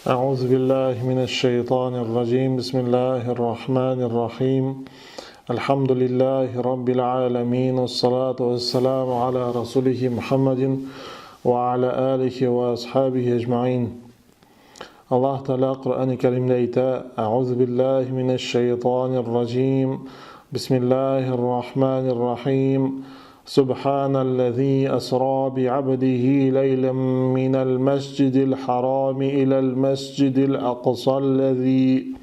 أعوذ بالله من الشيطان الرجيم بسم الله الرحمن الرحيم الحمد لله رب العالمين والصلاة والسلام على رسوله محمد وعلى آله وأصحابه أجمعين الله تعالى قرآن الكريم ليتا أعوذ بالله من الشيطان الرجيم بسم الله الرحمن الرحيم سبحان الذي أسرى بعبده ليلا من المسجد الحرام إلى المسجد الأقصى الذي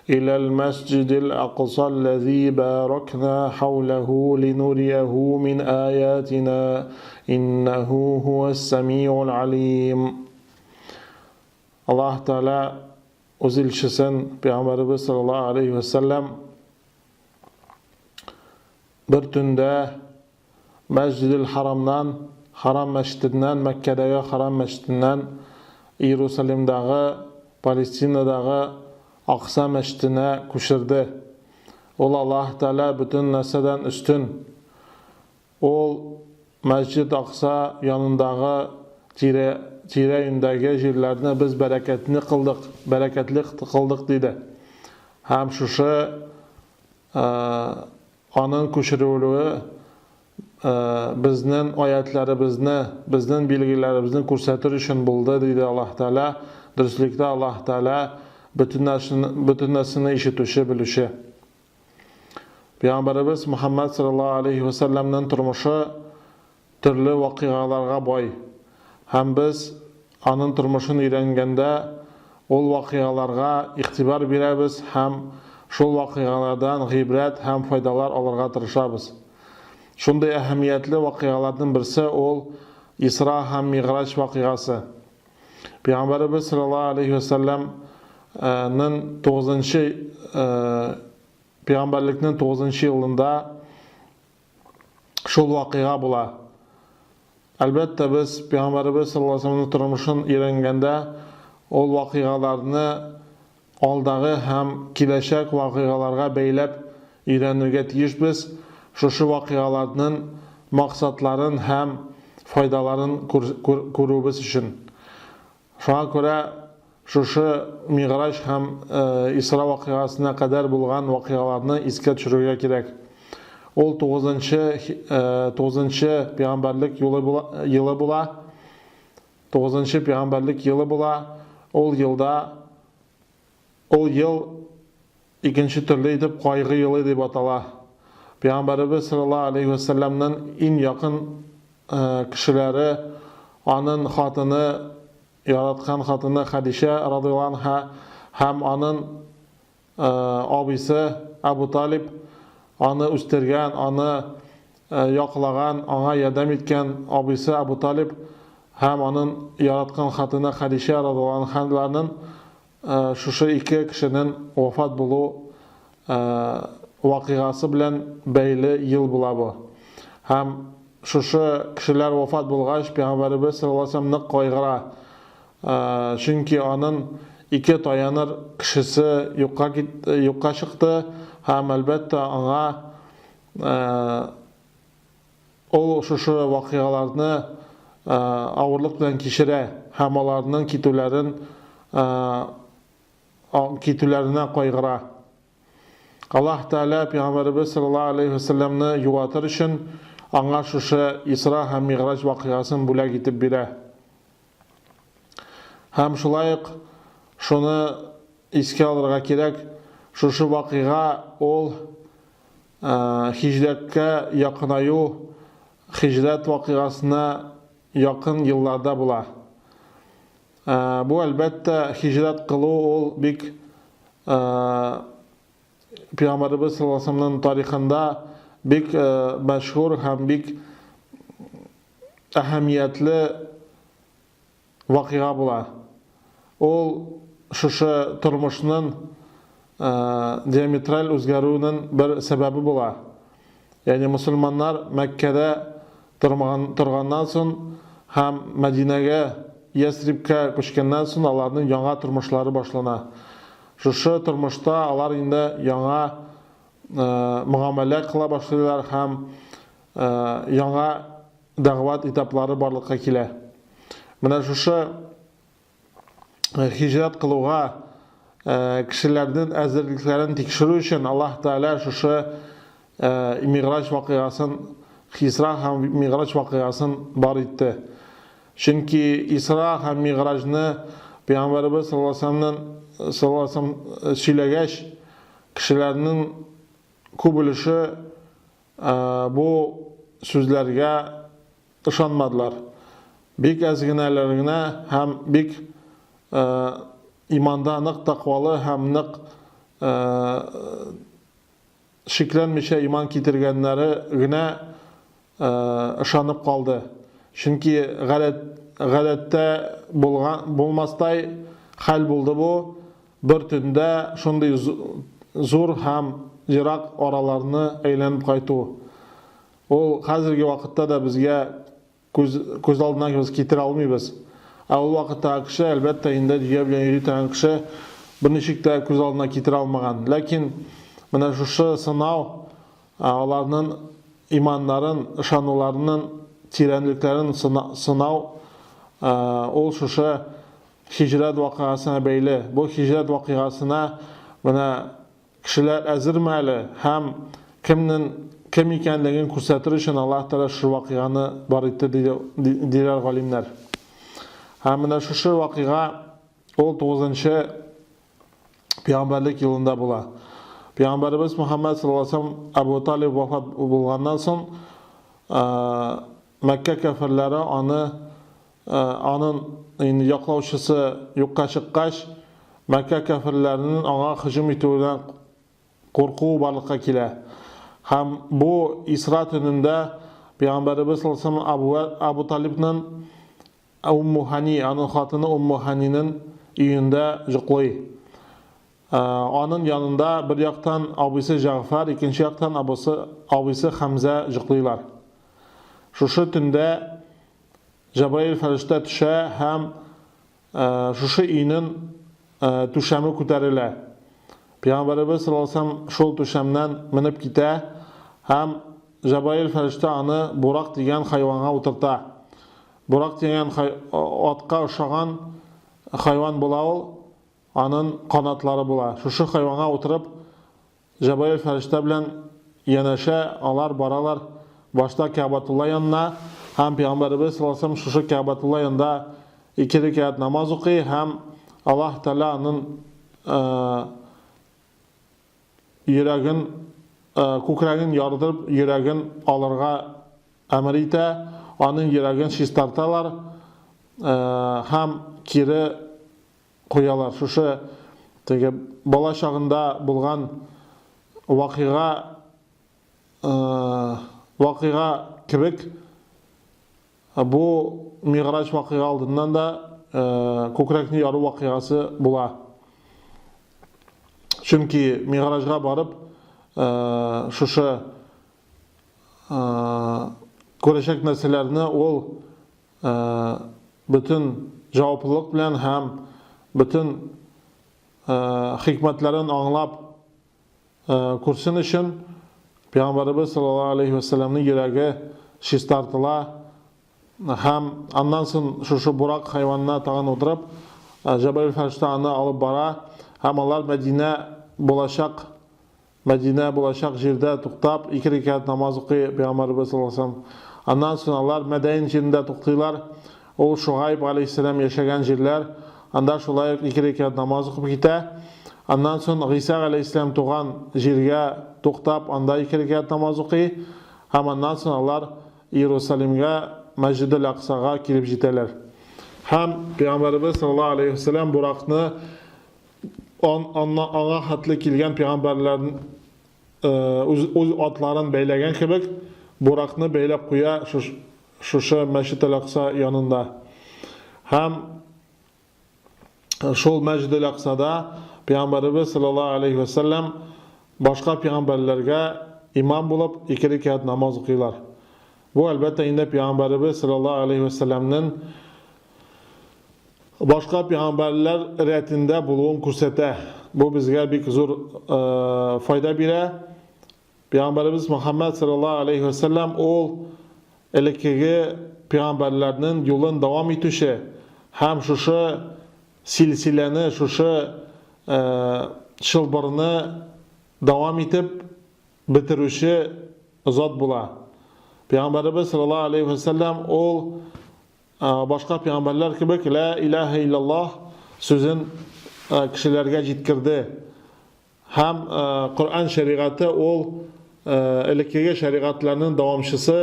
إلى المسجد الأقصى الذي باركنا حوله لنريه من آياتنا إنه هو السميع العليم الله تعالى үз илчесен Пәйгамбәребез саллаллаһу алейхи ва сәлләм бер төндә Мәсҗидел Харамнан, Харам мәчетеннән, Мәккәдәге Харам мәчетеннән Иерусалимдагы, Палестинадагы Акса мәчетенә күчерде. Ул Аллаһ Тәгалә бөтен нәрсәдән өстен. Ул Мәсҗид Акса янындагы тирә тирә-юньдәге җирләрне без бәрәкәтне кылдык, бәрәкәтле кылдык, диде. Һәм шушы аның күчерелүе безнең аятләребезне, безнең билгеләребезне күрсәтер өчен булды, диде Аллаһ Тәгалә. Дөреслектә Аллаһ Тәгалә бөтен нәрсәне, бөтен нәрсәне ишетүче, белүче. Пәйгамбәребез Мөхәммәд саллаллаһу алейһи вә сәлләмнең тормышы төрле вакыйгаларга бай. Һәм без аның тормышын өйрәнгәндә ул вакыйгаларга игътибар бирәбез һәм шул вакыйгалардан гыйбрәт һәм файдалар алырга тырышабыз. Шундый әһәмиятле вакыйгаларның берсе ул Исра һәм Мигъраҗ вакыйгасы. Пәйгамбәребез саллаллаһу алейһи вә сәлләм ның тугызынчы пәйгамбәрлекнең тугызынчы елында шул вакыйга була. Әлбәттә, без Пәйгамбәребез саллаллаһу алейһи вә тормышын өйрәнгәндә ул вакыйгаларны алдагы һәм киләчәк вакыйгаларга бәйләп өйрәнергә тиешбез, шушы вакыйгаларның максатларын һәм файдаларын күрүебез өчен. Шуңа күрә шушы Мигъраҗ һәм Исра вакыйгасына кадәр булган вакыйгаларны искә төшерергә кирәк. Ул тугызынчы тугызынчы пәйгамбәрлек юлы була, елы була. Тугызынчы пәйгамбәрлек елы була. Ул елда ул ел икенче төрле итеп кайгы елы дип атала. Пәйгамбәребез саллаллаһу алейһи ва сәлләмнең иң якын кешеләре аның хатыны, яраткан хатыны Хәдичә радыйллаһу анха һәм аның абыйсы Әбу Талиб аны үстергән, аны яклаган, аңа ярдәм иткән абыйсы Әбу Талиб һәм аның яраткан хатыны Хәдичә радыйллаһу анхаларның шушы ике кешенең вафат булу вакыйгасы белән бәйле ел була бу. Һәм шушы кешеләр вафат булгач, Пәйгамбәребез саллаллаһу алейһи ва сәлләм нык кайгыра. Чөнки аның ике таяныр кешесе юкка юкка чыкты һәм, әлбәттә, аңа ул шушы вакыйгаларны авырлык белән кичерә һәм аларның китүләрен китүләренә кайгыра. Аллаһ Тәгалә Пәйгамбәребез саллаллаһу алейһи ва сәлләмне юатыр өчен аңа шушы Исра һәм Мигъраҗ вакыйгасын бүләк итеп бирә. Һәм шулай ук шуны искә алырга кирәк, шушы вакыйга ул һиҗрәткә якынаю, һиҗрәт вакыйгасына якын елларда була. Бу, әлбәттә, һиҗрәт кылу ул бик Пәйгамбәребез саллаллаһу алейһи ва сәлләмнең тарихында бик мәшһүр һәм бик әһәмиятле вакыйга була. Ул шушы тормышның диаметраль үзгәрүенең бер сәбәбе була. Ягъни мөселманнар Мәккәдә тормаган торганнан соң һәм Мәдинәгә, Ясрибкә күчкәннән соң аларның яңа тормышлары башлана. Шушы тормышта алар инде яңа мөгамәлә кыла башлыйлар һәм яңа дәгъват этаплары барлыкка килә. Менә шушы Һиҗрәт кылуга кешеләрнең әзерлекләрен тикшерү өчен Аллаһ Тәгалә шушы Мигъраҗ вакыйгасын, Исра һәм Мигъраҗ вакыйгасын бар итте. Чөнки Исра һәм Мигъраҗны Пәйгамбәребез саллаллаһу алейһи вәсәлләм сөйләгәч, кешеләрнең күп өлеше бу сүзләргә ышанмадылар. Бик әз генәләр генә һәм бик иманда нык тәкъвалы һәм нык шикләнмичә иман китергәннәре генә ышанып калды. Чөнки гадәт, гадәттә булган, булмастай хәл булды бу, бер төндә шундый зур һәм ерак араларны әйләнеп кайту. Ул хәзерге вакытта да безгә күз, күз алдына без китерә алмыйбыз. Ә ул вакыттагы кеше, әлбәттә, инде дөя белән йөри торган кеше берничек тә күз алдына китерә алмаган. Ләкин менә шушы сынау аларның иманнарын, ышануларының тирәнлекләрен сынау, ул шушы һиҗрәт вакыйгасына бәйле. Бу һиҗрәт вакыйгасына менә Кешеләр әзерме әле һәм кемнең кем икәнлеген күрсәтер өчен Аллаһ Тәгалә шушы вакыйганы бар итте, диләр галимнәр. Һәм менә шушы вакыйга ул 9-нчы пәйгамбәрлек елында була. Пәйгамбәребез Мөхәммәд саллаллаһу алейһи ва сәлләм Абу Талиб вафат булганнан соң Мәккә кәферләре аны Анын инде яклаучысы юкка чыккач, Мәккә кәферләренен аңа һөҗүм итүеннән куркуы барлыкка килә. Һәм бу Исра төнендә Пәйгамбәребез саллаллаһу алейһи ва сәлләм Абу Талибнын Умму Хани, анын хатыны Умму Ханинын өендә йоклый. Анын янында бер яктан абыйсы Җәгъфәр, икенче яктан абысы, абыйсы Хәмзә йоклыйлар. Шушы төндә Җәбраил фәрештә төшә һәм шушы өйнең түшәме күтәрелә. Пәйгамбәребез саллаллаһу алейһи ва сәлләм шул түшәмнән менеп китә һәм Җәбраил фәрештә аны Бурак дигән хайванга утырта. Бурак дигән атка ошаган хайван була ул, анын канатлары була. Шушы хайванга утырып, Җәбраил фәрештә белән янәшә алар баралар башта Кәгъбәтулла янына һәм Пәйгамбәребез саллаллаһу алейһи ва сәлләм шушы Кәгъбәтулла янында ике рәкәгать намаз укый һәм Аллаһ Тәгалә аның йөрәген күкрәген ярдырып йөрәген алырга әмер итә, аның йөрәген чистарталар һәм кире куялар. Шушы теге бала чагында булган вакыйга вакыйга кебек бу Мигъраҗ вакыйга алдыннан да күкрәкне яру вакыйгасы була. Чөнки Мигъраҗга барып шушы күрәчәк нәрсәләрне ул бөтен җаваплылык белән һәм бөтен хикмәтләрен аңлап күрсен өчен Пәйгамбәребез саллаллаһу алейһи ва сәлләмнең йөрәге чистартыла һәм аннан соң шушы бурак хайванына тагын утырып Җәбраил фәрештә аны алып бара һәм алар Мәдинә булачак Мәдинә булачак җирдә туктап, ике рәкәгать намаз укый Пәйгамбәребез саллаллаһу алейһи ва сәлләм. Аннан соң алар Мәдәин җирендә туктыйлар. Ул Шугайб галәйһиссәлам яшәгән җирләр. Анда шулай ук ике рәкәгать намаз укып китә. Аннан соң Гыйса галәйһиссәлам туган җиргә туктап, анда ике рәкәгать намаз укый. Һәм аннан соң алар Иерусалимгә, Мәсҗидель-Аксага килеп җитәләр. Һәм Пәйгамбәребез саллаллаһу алейһи ва сәлләм Буракны Он, анна, аңа хәтле килгән пәйгамбәрләр үз, үз атларын бәйләгән кебек, Буракны бәйләп куя шуш, шушы Мәчет әл-Акса янында. Һәм шул Мәчет әл-Аксада пәйгамбәребез саллаллаһу алейхи ва сәлләм башка пәйгамбәрләргә имам булып ике рәкәгать намаз укыйлар. Бу әлбәттә инде пәйгамбәребез саллаллаһу алейхи ва сәлләмнең башка пәйгамбәрләр рәтендә булуын күрсәтә. Бу безгә бик зур файда бирә. Пәйгамбәребез Мөхәммәд саллаллаһу алейхи ва сәлләм ул элеккеге пәйгамбәрләрнең юлын дәвам итүче һәм шушы силсиләне, шушы чылбырны дәвам итеп бетерүче зат була. Пәйгамбәребез саллаллаһу алейһи вә сәлләм ул башка пәйгамбәрләр кебек лә илаһә иллаллаһ сүзен кешеләргә җиткерде. Һәм Коръән шәригате ул элеккеге шәригатьләрнең дәвамчысы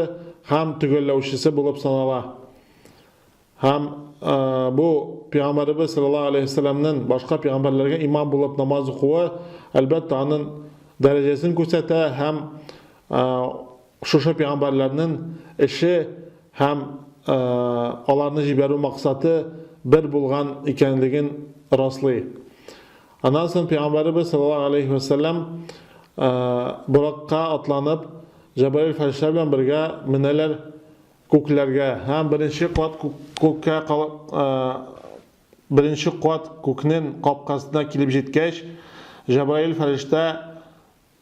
һәм төгәлләүчесе булып санала. Һәм бу пәйгамбәребез саллаллаһу алейһи вәсәлләмнең башка пәйгамбәрләргә имам булып намаз укуы, әлбәттә, аның дәрәҗәсен күрсәтә һәм шушы пәйгамбәрләрнең эше һәм аларны җибәрү максаты бер булган икәнлеген раслый. Аннан соң пәйгамбәребез саллаллаһу алейһи вәсәлләм Боракка атланып, Җәбраил фәрештә белән бергә менәләр күкләргә һәм беренче кат күккә беренче кат күкнең капкасына килеп җиткәч, Җәбраил фәрештә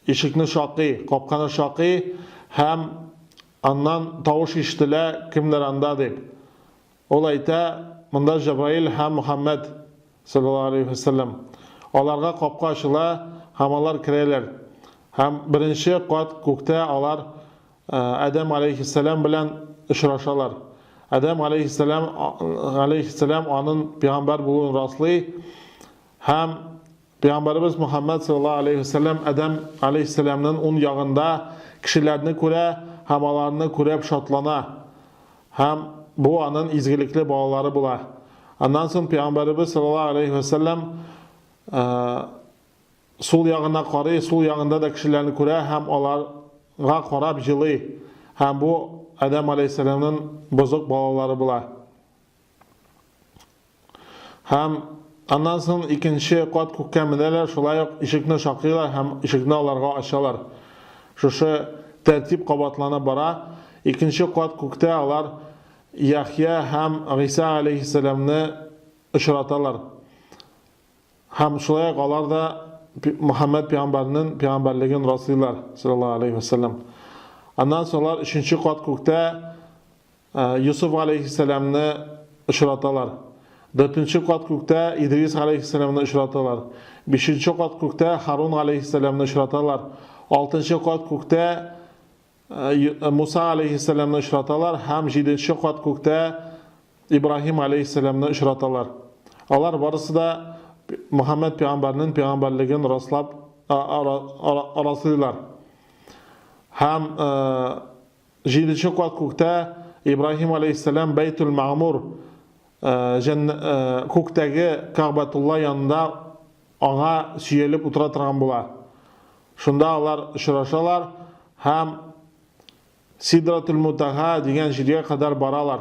ишекне шакый, капканы шакый һәм аннан тавыш ишетелә, кемнәр анда дип. Ул әйтә, Монда Җәбраил һәм Мөхәммәд, салләллаһу галәйһи вә сәлләм. Аларга капка ачыла һәм алар керәләр. Һәм беренче кат күктә алар Адәм галәйһиссәлам белән очрашалар. Адәм галәйһиссәлам галәйһиссәлам анын пәйгамбәр булуын раслый һәм Пәйгамбәребез Мөхәммәд саллаллаһу алейһи ва сәлләм Адәм алейһиссәламнең ун ягында кешеләрне күрә һәм аларны күреп шатлана. Һәм бу анын изгелекле балалары була. Аннан соң Пәйгамбәребез саллаллаһу алейһи ва сәлләм сул ягына карый, сул ягында да кешеләрне күрә һәм аларга карап җылый. Һәм бу Адәм алейһиссәламнең бозык балалары була. Һәм аннан соң икенче кат күккә менәләр, шулай ук ишекне шакыйлар һәм ишекне аларга ачалар. Шушы тәртип кабатлана бара. Икенче кат күктә алар Яхья һәм Гыйса алейһиссәламне очраталар. Һәм шулай ук алар да Мөхәммәд пәйгамбәрнең пәйгамбәрлеген раслыйлар, саллаллаһу алейһи ва сәлләм. Аннан соң алар өченче кат күктә Йосыф галәйһиссәламне очраталар. Дүртенче кат күктә Идрис галәйһиссәламне очраталар. Бишенче кат күктә Харун галәйһиссәламне очраталар. Алтынчы кат күктә Муса галәйһиссәламне очраталар һәм җиденче кат күктә Ибраһим галәйһиссәламне очраталар. Алар барысы да Мөхәммәд пәйгамбәрнең пәйгамбәрлеген раслап раслыйлар. Һәм Җиденче кат күктә Ибраһим алейһиссәлам Бәйтүл Мәгъмур күктәге Кәгъбәтулла янында аңа сөялеп утыра торган була. Шунда алар очрашалар һәм Сидратул Мутаһа дигән җиргә кадәр баралар.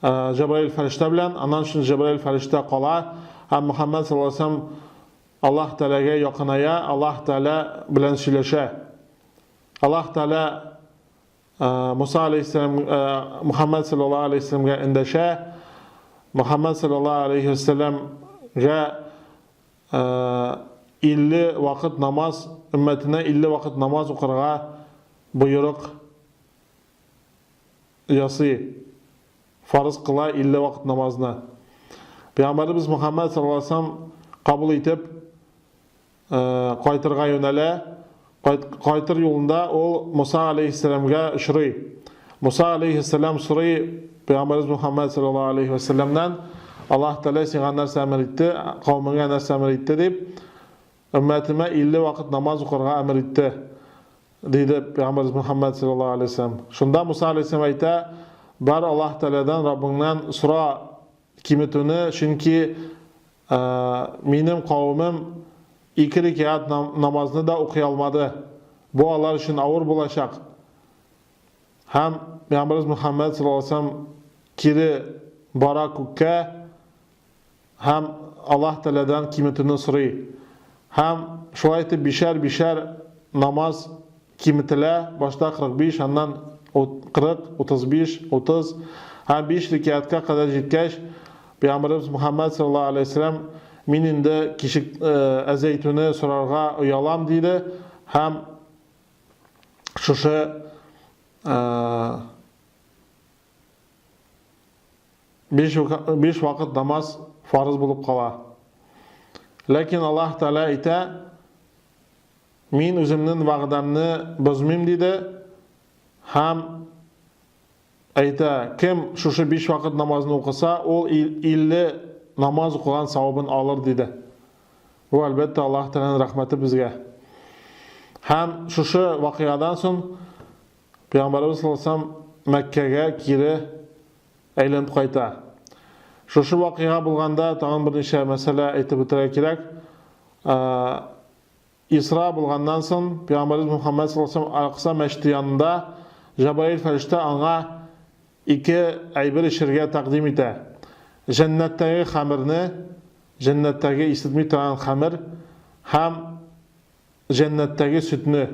Җәбраил фәрештә белән, аннан соң Җәбраил фәрештә кала һәм Мөхәммәд саллаллаһу алейһи ва сәлләм Аллаһ Тәгаләгә якыная, Аллаһ Тәгалә белән сөйләшә. Аллаһ Тәгалә Муса алейһиссәлам Мухаммад саллаллаһу алейһи вәсәлләмгә эндәшә. Мухаммад саллаллаһу алейһи вәсәлләмгә 50 вакыт намаз, өммәтенә 50 вакыт намаз укырга боерык ясый. Фарыз кыла 50 вакыт намазны. Пәйгамбәребез Мухаммад саллаллаһу алейһи вәсәлләм кабул итеп кайтырга юнәлә. Кайтыр юлында ул Муса алейһиссәламгә очрый. Муса алейһиссәлам сорый Пәйгамбәребез Мухаммәд саллаллаһу алейһи вә сәлләмнән, Аллаһ Тәгалә сиңа нәрсә әмер итте, кавемеңә нәрсә әмер итте дип, өммәтемә 50 вакыт намаз укырга әмер итте, диде Пәйгамбәребез Мухаммәд саллаллаһу алейһи вә сәлләм. Шунда Муса алейһиссәлам әйтә, бар Аллаһ Тәгаләдән, Раббыңнан сора киметүне, чөнки Минем кавемем ике рикәгать намазны да укый алмады. Бу алар өчен авыр булачак. Һәм Пәйгамбәребез Мөхәммәд саллаллаһу алейһи ва сәлләм кире бара күккә һәм Аллаһ Тәгаләдән киметүне сорый. Һәм шулай итеп бишәр-бишәр намаз Киметелә, башта 45, аннан 40, 35, 30 һәм биш рикәгатькә кадәр җиткәч, Пәйгамбәребез Мөхәммәд саллаллаһу алейһи ва сәлләм, Мин инде кичек әзәйтүне сорарга оялам, диде һәм шушы биш вакыт намаз фарыз булып кала. Ләкин Аллаһ Тәгалә әйтә, Мин үземнең вәгъдәмне бозмыйм, диде һәм әйтә, кем шушы биш вакыт намазны укыса, ул 50 намаз укыган савабын алыр, диде. Бу, әлбәттә, Аллаһ Тәгаләнең рәхмәте безгә. Һәм шушы вакыйгадан соң Пәйгамбәребез саллаллаһу алейһи Мәккәгә кире әйләнеп кайта. Шушы вакыйга булганда тагын берничә мәсьәлә әйтеп үтәргә кирәк. Исра булганнан соң, Пәйгамбәребез Мухаммәд саллаллаһу алейһи ва сәлләм Әкъса мәчете янында Җәбраил фәрештә аңа ике әйбер эчәргә тәкъдим итә. Җәннәттәге хәмерне, җәннәттәге исертми торган хәмер һәм җәннәттәге сөтне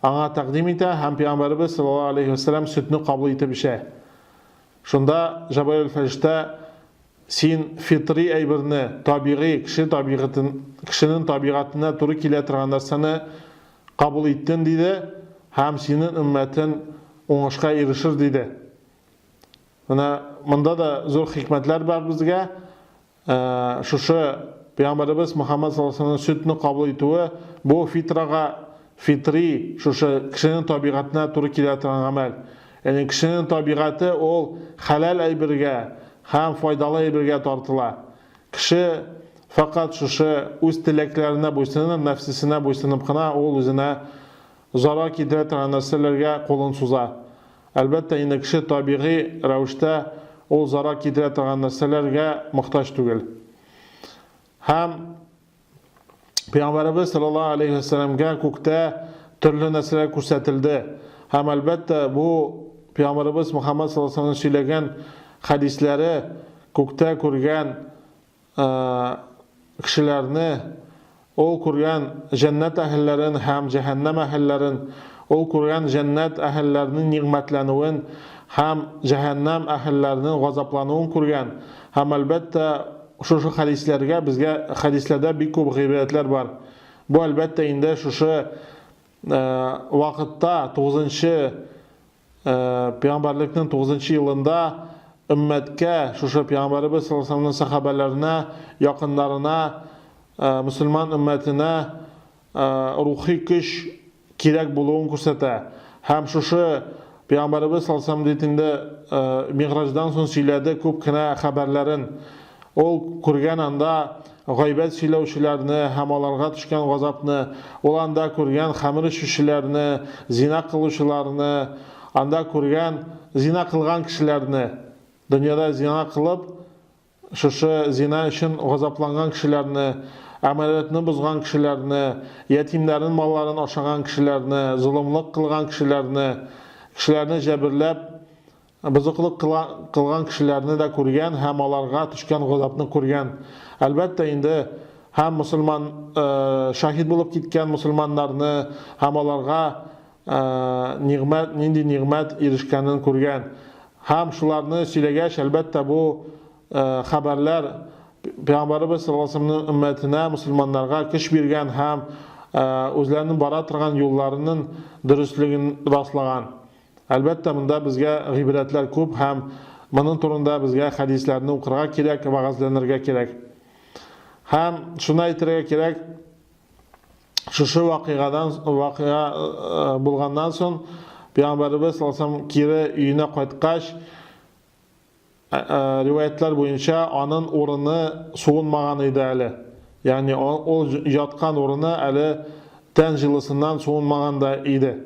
аңа тәкъдим итә һәм Пәйгамбәребез саллаллаһу алейһи ва сәлләм сөтне кабул итеп эчә. Шунда Җәбраил фәрештә Син фитри әйберне, табигый, кеше табигатен, кешенең табигатенә туры килә торган нәрсәне кабул иттең, диде, һәм синең өммәтең уңышка ирешер, диде. Менә монда да зур хикмәтләр бар безгә. Шушы Пәйгамбәребез Мөхәммәд саллаллаһу алейһи ва сәлләмнең сөтне кабул итүе бу фитрага Фитри, шушы кешенең табигатенә туры килә торган гамәл. Ягъни кешенең табигате ул хәләл әйбергә һәм файдалы әйбергә тартыла. Кеше фәкать шушы үз теләкләренә буйсынып, нәфсесенә буйсынып кына ул үзенә зарар китерә торган нәрсәләргә кулын суза. Әлбәттә инде кеше табигый рәвештә ул зарар китерә торган нәрсәләргә мохтаҗ түгел. Һәм Пәйгамбәребез саллаллаһу алейһи ва сәлләмгә күктә төрле нәрсәләр күрсәтелде. Һәм әлбәттә, бу Пәйгамбәребез Мухаммад саллаллаһу алейһи ва сәлләмнең сөйләгән хәдисләре күктә күргән кешеләрне, ул күргән җәннәт әһелләрен һәм җәһәннәм әһелләрен, ул күргән җәннәт әһелләренең нигъмәтләнүен һәм җәһәннәм әһелләренең газаплануын күргән. Һәм әлбәттә, Шушы хәдисләргә безгә хәдисләрдә бик күп гыйбрәтләр бар. Бу әлбәттә инде шушы вакытта 9-нчы пәйгамбәрлекнең 9-нчы елында өммәткә, шушы пәйгамбәребез саллаллаһу алейһи ва сәлләмнең сәхабәләренә, якыннарына, мөселман өммәтенә рухи көч кирәк булуын күрсәтә. Һәм шушы Пәйгамбәребез саллаллаһу алейһи ва сәлләм бит инде Мигъраҗдан соң сөйләде күп кенә хәбәрләрен. Ул күргән анда гайбәт сөйләүчеләрне һәм аларга төшкән газапны, ул анда күргән хәмер эчүчеләрне, зина кылучыларны, анда күргән зина кылган кешеләрне, дөньяда зина кылып, Шушы зина өчен газапланган кешеләрне, әманәтне бозган кешеләрне, ятимнәрнең малларын ашаган кешеләрне, золымлык кылган кешеләрне, кешеләрне җәберләп, бозыклык кылган кешеләрне дә күргән һәм аларга төшкән газапны күргән. Әлбәттә инде, һәм мөселман шаһит булып киткән мөселманнарны һәм аларга нигъмәт, нинди нигъмәт ирешкәнен күргән. Һәм шуларны сөйләгәч, әлбәттә, бу хәбәрләр Пәйгамбәребез саллаллаһу алейһи ва сәлләмнең өммәтенә, мөселманнарга көч биргән һәм үзләренең бара торган юлларының дөреслеген раслаган. Әлбәттә, монда безгә гыйбрәтләр күп һәм моның турында безгә хәдисләрне укырга кирәк, вәгазьләнергә кирәк. Һәм шуны әйтергә кирәк, Шушы вакыйгадан вакыйга э, булганнан соң Пәйгамбәребез саллаллаһу кире өенә кайткач, э, э, риваятлар буенча аның урыны суынмаган иде әле. Ягъни ул яткан урыны әле тән җылысыннан суынмаган да иде.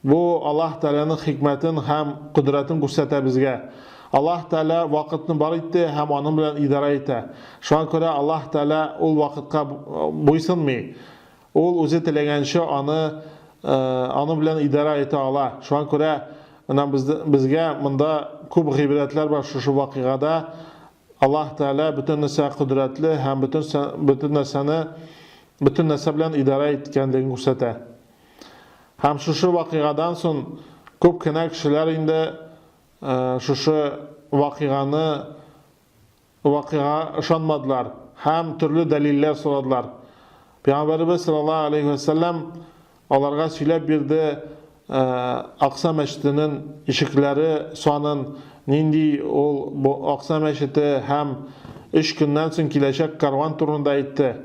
Бу Аллаһ Тәгаләнең хикмәтен һәм кодрәтен күрсәтә безгә. Аллаһ Тәгалә вакытны бар итте һәм аның белән идарә итә. Шуңа күрә Аллаһ Тәгалә ул вакытка буйсынмый. Ул үзе теләгәнчә аны аның белән идарә итә ала. Шуңа күрә менә безгә монда күп гыйбрәтләр бар шушы вакыйгада. Аллаһ Тәгалә бөтен нәрсәгә кодрәтле һәм бөтен бөтен нәрсәне бөтен нәрсә белән идарә иткәнлеген күрсәтә. Һәм шушы вакыйгадан соң күп кенә кешеләр инде шушы вакыйганы вакыйга ышанмадылар һәм төрле дәлилләр сорадылар. Пәйгамбәребез саллаллаһу алейһи ва сәлләм аларга сөйләп бирде Акса мәчетенең ишекләре санын, нинди ул бу Акса мәчете һәм өч көннән соң киләчәк кәрван турында әйтте.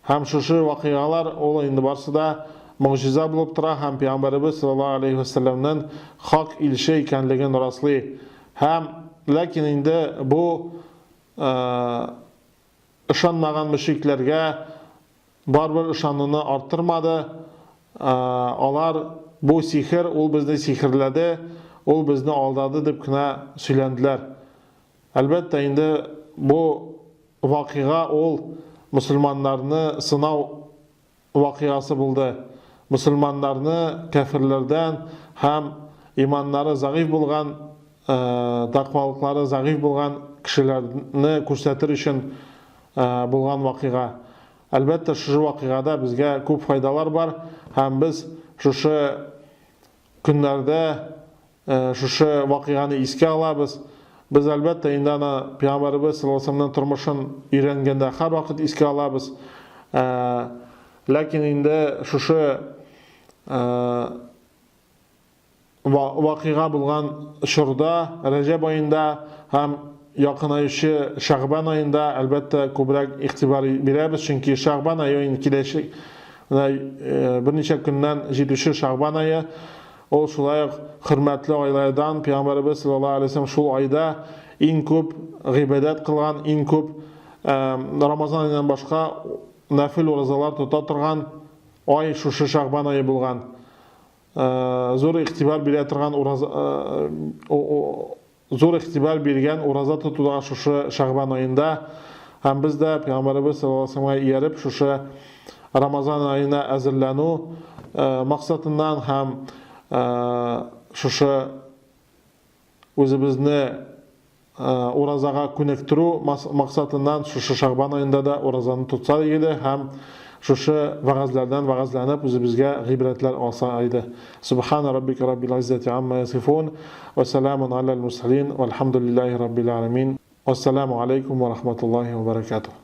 Һәм шушы вакыйгалар ул инде барсы да могҗиза булып тора һәм пәйгамбәребез саллаллаһу алейһи вә сәлләмнең хак илче икәнлеген раслый. Һәм ләкин инде бу ышанмаган мөшрикләргә барыбер ышануны арттырмады. Алар бу сихер, ул безне сихерләде, ул безне алдады дип кенә сөйләнделәр. Әлбәттә инде бу вакыйга ул мөселманнарны сынау вакыйгасы булды. Мөселманнарны кәферләрдән һәм иманнары зәгыйфь булган, тәкъвалыклары зәгыйфь булган кешеләрне күрсәтер өчен булган вакыйга. Әлбәттә, шушы вакыйгада безгә күп файдалар бар һәм без шушы көннәрдә шушы вакыйганы искә алабыз. Без, әлбәттә, инде аны Пәйгамбәребез саллаллаһу алейһи ва сәлләмнең тормышын өйрәнгәндә һәрвакыт искә алабыз. Ләкин инде шушы вакыйга булган чорда, Рәҗәб аенда һәм якынаючы Шәгъбан аенда, әлбәттә, күбрәк игътибар бирәбез, чөнки Шәгъбан ае инде киләчәк, берничә көннән җитүче Шәгъбан ае, Ул шулай ук хөрмәтле айлардан, Пәйгамбәребез саллаллаһу алейһи ва сәлләм шул айда иң күп гыйбадәт кылган, иң күп Рамазан аеннан башка нәфил уразалар тота торган ай шушы Шәгъбан ае булган. Зур игътибар бирә торган ураза Зур игътибар биргән ураза тотуда шушы Шәгъбан аенда һәм без дә Пәйгамбәребез саллаллаһу алейһи ва сәлләмгә ияреп шушы Рамазан аена әзерләнү максатыннан һәм шушы үзебезне уразага күнектерү максатыннан шушы Шәгъбан аенда да уразаны тотса иде һәм шушы вәгазьләрдән вәгазьләнеп үзебезгә гыйбрәтләр алса иде. Субхана раббика раббил иззәти амма ясифун, ва саламун аләл мурсалин, вальхамдулиллаһи раббил аламин. Вассаламу алейкум ва рахматуллахи ва баракатух.